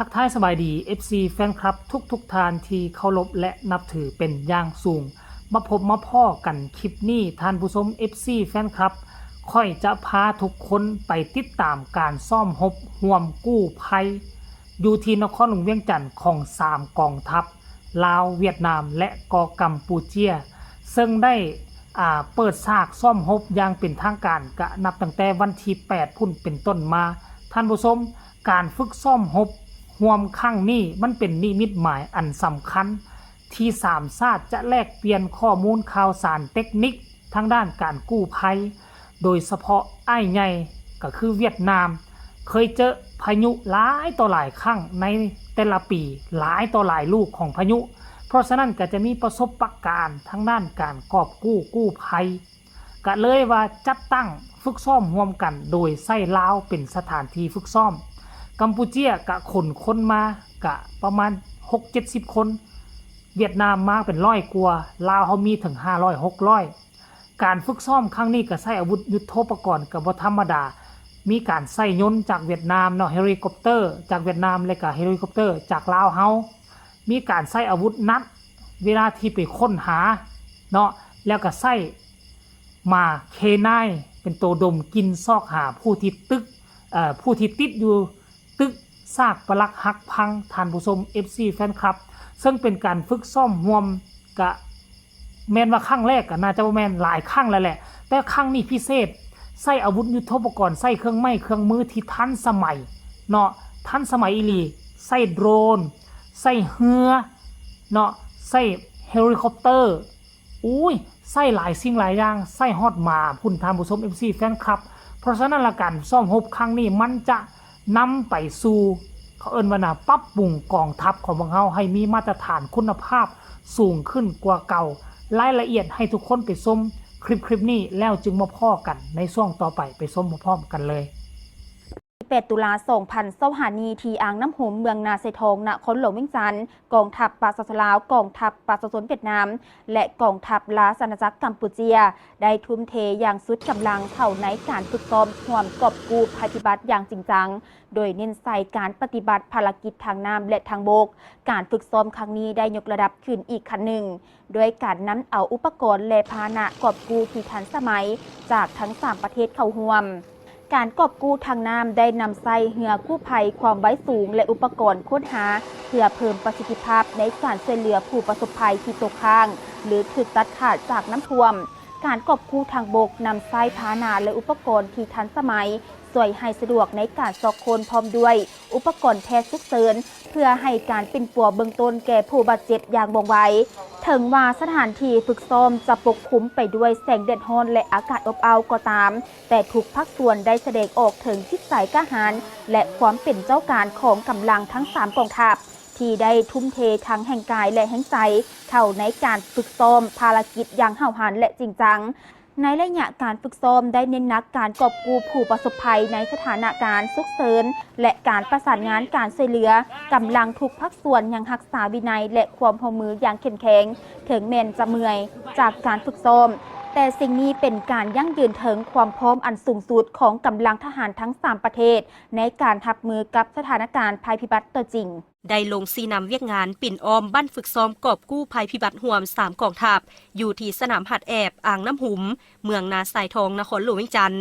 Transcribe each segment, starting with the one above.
ທັກທາຍສະບາຍດີ ເອັຟຊີ ແຟນຄລັບທຸກໆທ່ານທີ່ເຄົາລົບ ແລະ ນັບຖືເປັນຢ່າງສູງ. ມາພົບມາພໍ້ກັນຄລິບນີ້ ທ່ານຜູ້ຊົມ ເອັຟຊີ ແຟນຄລັບ, ຂ້ອຍຈະພາທຸກຄົນໄປຕິດຕາມການຊ້ອມຮົບຮ່ວມກູ້ໄພ ຢູ່ທີ່ນະຄອນຫຼວງວຽງຈັນຂອງສາມກອງທັບ ລາວ, ຫວຽດນາມ ແລະ ກໍກຳປູເຈຍ, ເຊິ່ງໄດ້ ອ່າ ເປີດສາກຊ້ອມຮົບຢ່າງເປັນທາງການ ກະນັບຕັ້ງແຕ່ວັນທີແປດພຸ້ນເປັນຕົ້ນມາ. ທ່ານຜູ້ຊົມ, ການຝຶກຊ້ອມຮົບຮ່ວມຄັ້ງນີ້ ມັນເປັນນິມິດໝາຍອັນສຳຄັນ ທີ່ສາມຊາດຈະແລກປ່ຽນຂໍ້ມູນຂ່າວສານເຕັກນິກທາງດ້ານການກູ້ໄພ, ໂດຍສະເພາະອ້າຍໃຫຍ່ ກໍຄືຫວຽດນາມ ເຄີຍເຈີພາຍຸຫຼາຍຕໍ່ຫຼາຍຄັ້ງໃນແຕ່ລະປີ, ຫຼາຍຕໍ່ຫຼາຍລູກຂອງພາຍຸ, ເພາະສະນັ້ນກໍຈະມີປະສົບປະການທາງດ້ານການກອບກູ້ກູ້ໄພ. ກະເລີຍວ່າຈັດຕັ້ງຝຶກຊ້ອມຮ່ວມກັນໂດຍໃຊ້ລາວເປັນສະຖານທີ່ຝຶກຊ້ອມ. ກຳປູເຈຍກະຂົນຄົນມາກະປະມານຫົກເຈັດສິບຄົນ, ຫວຽດນາມມາເປັນຮ້ອຍກວ່າ, ລາວເຮົາມີເຖິງຫ້າຮ້ອຍຫົກຮ້ອຍ. ການຝຶກຊ້ອມຄັ້ງນີ້ກະໃຊ້ອາວຸດຍຸດໂທປະກອນກະບໍ່ທຳມະດາ, ມີການໃຊ້ຍົນຈາກຫວຽດນາມເນາະ, ເຮລິຄອບເຕີຈາກຫວຽດນາມ ແລະກະເຮລິຄອບເຕີຈາກລາວເຮົາ, ມີການໃຊ້ອາວຸດໜັກເວລາທີ່ໄປຄົ້ນຫາເນາະ, ແລ້ວກະໃຊ້ ໝາເຄນາຍເປັນໂຕດົມກິ່ນຊອກຫາຜູ້ທີ່ຕຶກ ເອີ ຜູ້ທີ່ຕິດຢູ່ຕຶກຊາກປະຫຼັກຫັກພັງ. ທ່ານຜູ້ຊົມ ເອັຟຊີ ແຟນຄລັບ, ເຊິ່ງເປັນການຝຶກຊ້ອມຮ່ວມ ກະແມ່ນວ່າຄັ້ງແລກ, ກະໜ້າຈະບໍ່ແມ່ນ, ຫຼາຍຄັ້ງແລ້ວແຫຼະ, ແຕ່ຄັ້ງນີ້ພິເສດ, ໃຊ້ອາວຸດຍຸດໂທປະກອນ, ໃຊ້ເຄື່ອງໄມ້ເຄື່ອງມືທີ່ທັນສະໄໝເນາະ, ທັນສະໄໝອີ່ຫຼີ, ໃຊ້ໂດຣນ, ໃຊ້ເຮືອເນາະ, ໃຊ້ເຮລິຄອບເຕີ ໂອ້ຍ ໃຊ້ຫຼາຍສິ່ງຫຼາຍຢ່າງ, ໃຊ້ຮອດໝາພຸ້ນ ທ່ານຜູ້ຊົມ ເອັຟຊີ ແຟນຄລັບ. ເພາະສະນັ້ນລະ ການຊ້ອມຮົບຄັ້ງນີ້ ມັນຈະນຳໄປສູ່ ເຂົາເອີ້ນວ່ານະ ປັບປຸງກອງທັບຂອງພວກເຮົາໃຫ້ມີມາດຕະຖານຄຸນນະພາບສູງຂຶ້ນກວ່າເກົ່າ. ລາຍລະອຽດໃຫ້ທຸກຄົນໄປຊົມຄລິບ ຄລິບນີ້ ແລ້ວຈຶ່ງມາພໍ້ກັນໃນຊ່ວງຕໍ່ໄປ, ໄປຊົມພ້ອມໆກັນເລີຍ. ແປດ ຕຸລາ ສອງພັນຊາວຫ້ານີ້ ທີ່ອ່າງນ້ຳຫຸມ ເມືອງນາຊາຍທອງ ນະຄອນຫຼວງວຽງຈັນ, ກອງທັບປະຊາຊົນລາວ, ກອງທັບປະຊາຊົນຫວຽດນາມ ແລະ ກອງທັບລາຊະອານາຈັກກຳປູເຈຍ ໄດ້ທຸ່ມເທຢ່າງສຸດກຳລັງເຂົ້າໃນການຝຶກຊ້ອມຮ່ວມກອບກູ້ໄພພິບັດຢ່າງຈິງຈັງ, ໂດຍເນັ້ນໃສ່ການປະຕິບັດພາລະກິດທາງນ້ຳ ແລະ ທາງບົກ. ການຝຶກຊ້ອມຄັ້ງນີ້ໄດ້ຍົກລະດັບຂຶ້ນອີກຂັ້ນໜຶ່ງ ດ້ວຍການນຳເອົາອຸປະກອນ ແລະ ພາຫະນະກອບກູ້ທີ່ທັນສະໄໝຈາກທັງສາມປະເທດເຂົ້າຮ່ວມ. ການກອບກູ້ທາງນ້ຳໄດ້ນຳໃຊ້ເຮືອກູ້ໄພຄວາມໄວສູງ ແລະ ອຸປະກອນຄົ້ນຫາ ເພື່ອເພີ່ມປະສິດທິພາບໃນການຊ່ວຍເຫຼືອຜູ້ປະສົບໄພທີ່ຕົກຄ້າງ ຫຼື ຖືກຕັດຂາດຈາກນ້ຳຖ້ວມ. ການກອບກູ້ທາງບົກນຳໃຊ້ພາຫະນະ ແລະ ອຸປະກອນທີ່ທັນສະໄໝ ຊ່ວຍໃຫ້ສະດວກໃນການຊອກຄົ້ນ ພ້ອມດ້ວຍອຸປະກອນແພດສຸກເສີນ ເພື່ອໃຫ້ການປິ່ນປົວເບື້ອງຕົ້ນແກ່ຜູ້ບາດເຈັບຢ່າງວ່ອງໄວ. ເຖິງວ່າສະຖານທີ່ຝຶກຊ້ອມຈະປົກຄຸມໄປດ້ວຍແສງແດດຮ້ອນ ແລະ ອາກາດອົບອ້າວກໍຕາມ, ແຕ່ທຸກພາກສ່ວນໄດ້ສະແດງອອກເຖິງຈິດໃຈກ້າຫານ ແລະ ຄວາມເປັນເຈົ້າການຂອງກຳລັງທັງສາມກອງທັບ ທີ່ໄດ້ທຸ່ມເທທັງແຮງກາຍ ແລະ ແຮງໃຈເຂົ້າໃນການຝຶກຊ້ອມພາລະກິດຢ່າງຫ້າວຫັນ ແລະ ຈິງຈັງ. ໃນໄລຍະການຝຶກຊ້ອມໄດ້ເນັ້ນໜັກການກອບກູ້ຜູ້ປະສົບໄພໃນສະຖານະການສຸກເສີນ ແລະ ການປະສານງານການຊ່ວຍເຫຼືອ. ກຳລັງທຸກພາກສ່ວນຍັງຮັກສາວິໄນ ແລະ ຄວາມຮ່ວມມືຢ່າງເຂັ້ມແຂງ, ເຖິງແມ່ນຈະເມື່ອຍຈາກການຝຶກຊ້ອມ, ແຕ່ສິ່ງນີ້ເປັນການຢັ້ງຢືນເຖິງຄວາມພ້ອມອັນສູງສຸດຂອງກຳລັງທະຫານທັງສາມປະເທດ ໃນການຮັບມືກັບສະຖານະການໄພພິບັດຕົວຈິງ. ໄດ້ລົງຊີ້ນຳວຽກງານປິ່ນອ້ອມບັ້ນຝຶກຊ້ອມກອບກູ້ໄພພິບັດຮ່ວມສາມກອງທັບ ຢູ່ທີ່ສະໜາມຫັດແອບ ອ່າງນ້ຳຫຸມ ເມືອງນາຊາຍທອງ ນະຄອນຫຼວງວຽງຈັນ.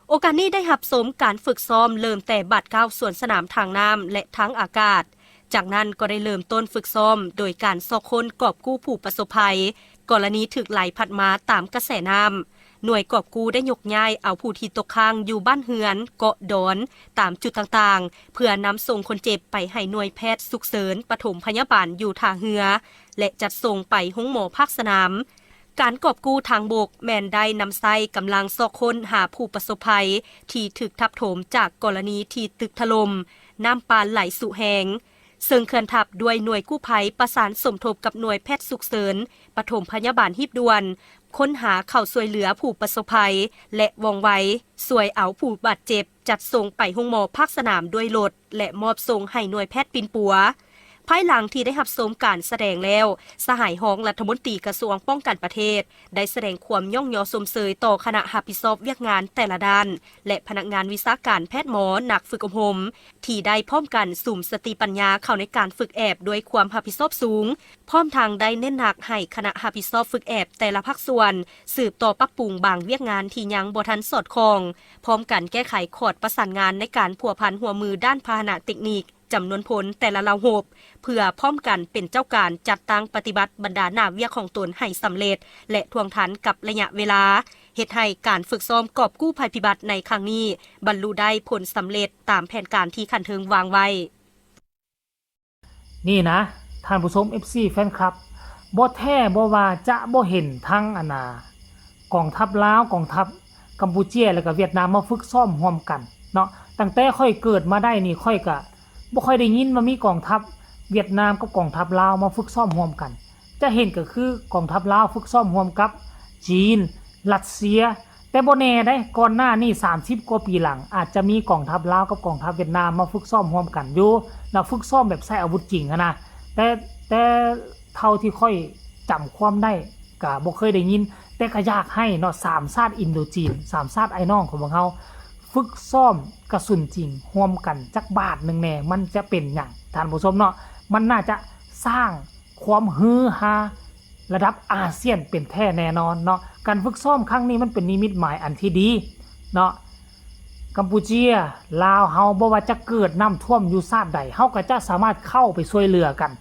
ໂອກາດນີ້ໄດ້ຮັບຊົມການຝຶກຊ້ອມເລີ່ມແຕ່ບາດກ້າວສວນສະໜາມທາງນ້ຳ ແລະ ທາງອາກາດ. ຈາກນັ້ນກໍໄດ້ເລີ່ມຕົ້ນຝຶກຊ້ອມໂດຍການຊອກຄົ້ນກອບກູ້ຜູ້ປະສົບໄພ ກໍລະນີຖືກໄຫຼພັດມາຕາມກະແສນ້ຳ. ໜ່ວຍກອບກູ້ໄດ້ຍົກຍ້າຍເອົາຜູ້ທີ່ຕົກຄ້າງຢູ່ບ້ານເຮືອນ, ເກາະ, ດອນ ຕາມຈຸດຕ່າງໆ ເພື່ອນຳສົ່ງຄົນເຈັບໄປໃຫ້ໜ່ວຍແພດສຸກເສີນປະຖົມພະຍາບານຢູ່ທ່າເຮືອ ແລະ ຈັດສົ່ງໄປໂຮງໝໍພາກສະໜາມ. ການກອບກູ້ທາງບົກແມ່ນໄດ້ນຳໃຊ້ກຳລັງຊອກຄົ້ນຫາຜູ້ປະສົບໄພທີ່ຖືກທັບຖົມຈາກກໍລະນີທີ່ຕຶກຖະຫຼົ່ມ, ນ້ຳປ່າໄຫຼສຸແຮງ, ເຊິ່ງເຄື່ອນທັບດ້ວຍໜ່ວຍກູ້ໄພປະສານສົມທົບກັບໜ່ວຍແພດສຸກເສີນປະຖົມພະຍາບານຮີບດ່ວນ, ຄົ້ນຫາເຂົ້າຊ່ວຍເຫຼືອຜູ້ປະສົບໄພ ແລະ ວ່ອງໄວ, ຊ່ວຍເອົາຜູ້ບາດເຈັບຈັດສົ່ງໄປໂຮງໝໍພາກສະໜາມດ້ວຍລົດ ແລະ ມອບສົ່ງໃຫ້ໜ່ວຍແພດປິ່ນປົວ. ພາຍຫຼັງທີ່ໄດ້ຮັບຊົມການສະແດງແລ້ວ, ສະຫາຍຮອງລັດຖະມົນຕີກະຊວງປ້ອງກັນປະເທດ ໄດ້ສະແດງຄວາມຍ້ອງຍໍຊົມເຊີຍຕໍ່ຄະນະຮັບຜິດຊອບວຽກງານແຕ່ລະດ້ານ ແລະ ພະນັກງານວິຊາການແພດໝໍນັກຝຶກອົບຮົມ ທີ່ໄດ້ພ້ອມກັນສຸມສະຕິປັນຍາເຂົ້າໃນການຝຶກແອບດ້ວຍຄວາມຮັບຜິດຊອບສູງ, ພ້ອມທັງໄດ້ເນັ້ນໜັກໃຫ້ຄະນະຮັບຜິດຊອບຝຶກແອບແຕ່ລະພາກສ່ວນ ສືບຕໍ່ປັບປຸງບາງວຽກງານທີ່ຍັງບໍ່ທັນສອດຄ່ອງ, ພ້ອມກັນແກ້ໄຂຂອດປະສານງານໃນການພົວພັນຮ່ວມມືດ້ານພາຫະນະເຕັກນິກ ຈຳນວນພົນແຕ່ລະເຫຼົ່າຮົບ ເພື່ອພ້ອມກັນເປັນເຈົ້າການຈັດຕັ້ງປະຕິບັດບັນດາໜ້າວຽກຂອງຕົນໃຫ້ສຳເລັດ ແລະ ທ່ວງທັນກັບໄລຍະເວລາ, ເຮັດໃຫ້ການຝຶກຊ້ອມກອບກູ້ໄພພິບັດໃນຄັ້ງນີ້ ບັນລຸໄດ້ຜົນສຳເລັດຕາມແຜນການທີ່ຂັ້ນເທິງວາງໄວ້. ນີ້ນະ ທ່ານຜູ້ຊົມ ເອັຟຊີ ແຟນຄລັບ, ບໍ່ແທ້ບໍ່ວ່າຈະບໍ່ເຫັນທັງອັນນາ ກອງທັບລາວ, ກອງທັບກຳປູເຈຍ ແລ້ວກໍຫວຽດນາມມາຝຶກຊ້ອມຮ່ວມກັນເນາະ. ຕັ້ງແຕ່ຂ້ອຍເກີດມາໄດ້ນີ້ ຂ້ອຍກໍບໍ່ຄ່ອຍໄດ້ຍິນວ່າມີກອງທັບຫວຽດນາມກັບກອງທັບລາວມາຝຶກຊ້ອມຮ່ວມກັນ. ຈະເຫັນກໍຄືກອງທັບລາວຝຶກຊ້ອມຮ່ວມກັບຈີນ, ຣັດເຊຍ, ແຕ່ບໍ່ແນ່ເດ້, ກ່ອນໜ້ານີ້ສາມສິບກວ່າປີຫຼັງ ອາດຈະມີກອງທັບລາວກັບກອງທັບຫວຽດນາມມາຝຶກຊ້ອມຮ່ວມກັນຢູ່ ແລ້ວຝຶກຊ້ອມແບບໃຊ້ອາວຸດຈິງຫັ້ນນະ. ແຕ່ ແຕ່ເທົ່າທີ່ຂ້ອຍຈຳຄວາມໄດ້ ກະບໍ່ເຄີຍໄດ້ຍິນ, ແຕ່ກະຢາກໃຫ້ເນາະ ສາມຊາດອິນໂດຈີນ, ສາມຊາດອ້າຍນ້ອງຂອງພວກເຮົາ ຝຶກຊ້ອມກະສຸນຈິງຮ່ວມກັນຈັກບາດໜຶ່ງແດ່ ມັນຈະເປັນຫຍັງ ທ່ານຜູ້ຊົມເນາະ. ມັນໜ້າຈະສ້າງຄວາມຮືຮາລະດັບອາຊຽນເປັນແທ້ແນ່ນອນເນາະ. ການຝຶກຊ້ອມຄັ້ງນີ້ມັນເປັນນິມິດໝາຍອັນທີ່ດີເນາະ. ກຳປູເຈຍ, ລາວເຮົາ ບໍ່ວ່າຈະເກີດນ້ຳຖ້ວມຢູ່ຊາດໃດ ເຮົາກໍຈະສາມາດເຂົ້າໄປຊ່ວຍເຫຼືອກັນ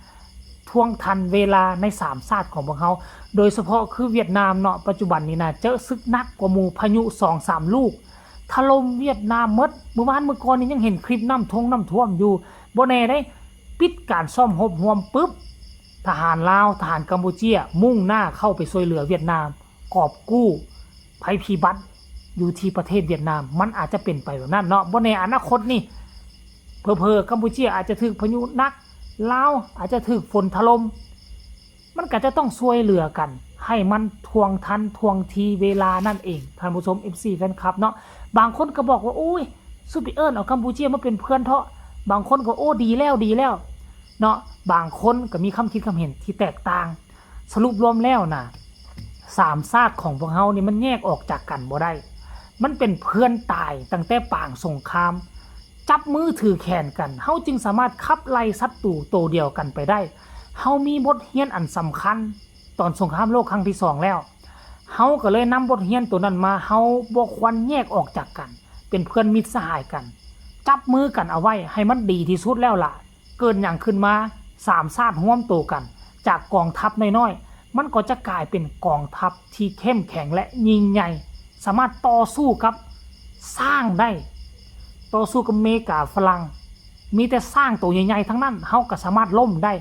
ທ່ວງທັນເວລາໃນສາມຊາດຂອງພວກເຮົາ, ໂດຍສະເພາະຄືຫວຽດນາມເນາະ, ປັດຈຸບັນນີ້ນະ ເຈີສຶກໜັກກວ່າໝູ່, ພາຍຸສອງສາມລູກຖະຫຼົ່ມຫວຽດນາມໝົດ. ມື້ວານມື້ກ່ອນນີ້ຍັງເຫັນຄລິບນ້ຳທົ່ງນ້ຳຖ້ວມຢູ່. ບໍ່ແນ່ເດ້, ປິດການຊ້ອມຮົບຮ່ວມປຶບ, ທະຫານລາວ, ທະຫານກຳປູເຈຍ ມຸ່ງໜ້າເຂົ້າໄປຊ່ວຍເຫຼືອຫວຽດນາມ ກອບກູ້ໄພພິບັດຢູ່ທີ່ປະເທດຫວຽດນາມ. ມັນອາດຈະເປັນໄປແບບນັ້ນເນາະ. ບໍ່ແນ່ອະນາຄົດນີ້ ເຜີໆກຳປູເຈຍອາດຈະຖືກພາຍຸໜັກ, ລາວອາດຈະຖືກຝົນຖະຫຼົ່ມ. ມັນກໍຈະຕ້ອງຊ່ວຍເຫຼືອກັນໃຫ້ມັນທ່ວງທັນທ່ວງທີເວລານັ້ນເອງ ທ່ານຜູ້ຊົມ ເອັຟຊີ ແຟນຄລັບເນາະ. ບາງຄົນກໍບອກວ່າ ໂອ້ຍ ສຸໄປເອີ້ນເອົາກຳປູເຈຍມາເປັນເພື່ອນເທາະ, ບາງຄົນກໍ ໂອ້ ດີແລ້ວ ດີແລ້ວເນາະ. ບາງຄົນກໍມີຄຳຄິດຄຳເຫັນທີ່ແຕກຕ່າງ. ສະຫຼຸບລວມແລ້ວນະ ສາມຊາດຂອງພວກເຮົານີ້ມັນແຍກອອກຈາກກັນບໍ່ໄດ້. ມັນເປັນເພື່ອນຕາຍຕັ້ງແຕ່ປາງສົງຄາມ. ຈັບມືຖືແຂນກັນ, ເຮົາຈຶ່ງສາມາດຂັບໄລ່ສັດຕູໂຕດຽວກັນໄປໄດ້. ເຮົາມີບົດຮຽນອັນສຳຄັນຕອນສົງຄາມໂລກຄັ້ງທີສອງແລ້ວ. ເຮົາກໍເລີຍນຳບົດຮຽນໂຕນັ້ນມາ, ເຮົາບໍ່ຄວນແຍກອອກຈາກກັນ, ເປັນເພື່ອນມິດສະຫາຍກັນ, ຈັບມືກັນເອົາໄວ້ໃຫ້ມັນດີທີ່ສຸດແລ້ວລະ. ເກີດຫຍັງຂຶ້ນມາ, ສາມຊາດຮ່ວມໂຕກັນ ຈາກກອງທັບນ້ອຍໆ, ມັນກໍຈະກາຍເປັນກອງທັບທີ່ເຂັ້ມແຂງ ແລະ ຍິ່ງໃຫຍ່, ສາມາດຕໍ່ສູ້ກັບຊ້າງໄດ້, ຕໍ່ສູ້ກັບເມກາຝຣັ່ງ, ມີແຕ່ຊ້າງໂຕໃຫຍ່ໆທັງນັ້ນ, ເຮົາກໍສາມາດລົ້ມໄດ້.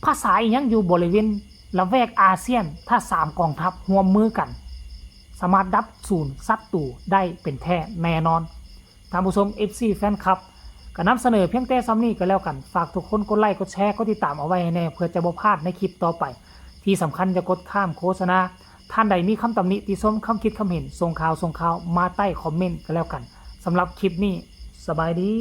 ພາສາອີ່ຫຍັງຢູ່ບໍລິເວນລະແວກອາຊຽນ, ຖ້າສາມກອງທັບຮ່ວມມືກັນ, ສາມາດດັບສູນສັດຕູໄດ້ເປັນແທ້ແນ່ນອນ. ທ່ານຜູ້ຊົມ ເອັຟຊີ ແຟນຄລັບ ກໍນຳສະເໜີພຽງແຕ່ສ່ຳນີ້ກໍແລ້ວກັນ. ຝາກທຸກຄົນກົດໄລ, ກົດແຊ, ກົດຕິດຕາມເອົາໄວ້ໃຫ້ແດ່ ເພື່ອຈະບໍ່ພາດໃນຄລິບຕໍ່ໄປ. ທີ່ສຳຄັນຢ່າກົດຂ້າມໂຄສະນາ. ທ່ານໃດມີຄຳຕຳໜິຕິຊົມ, ຄຳຄິດຄຳເຫັນ, ສົ່ງຂ່າວ, ສົ່ງຂ່າວມາໃຕ້ຄອມເມັນກໍແລ້ວກັນ. ສຳລັບຄລິບນີ້, ສະບາຍດີ.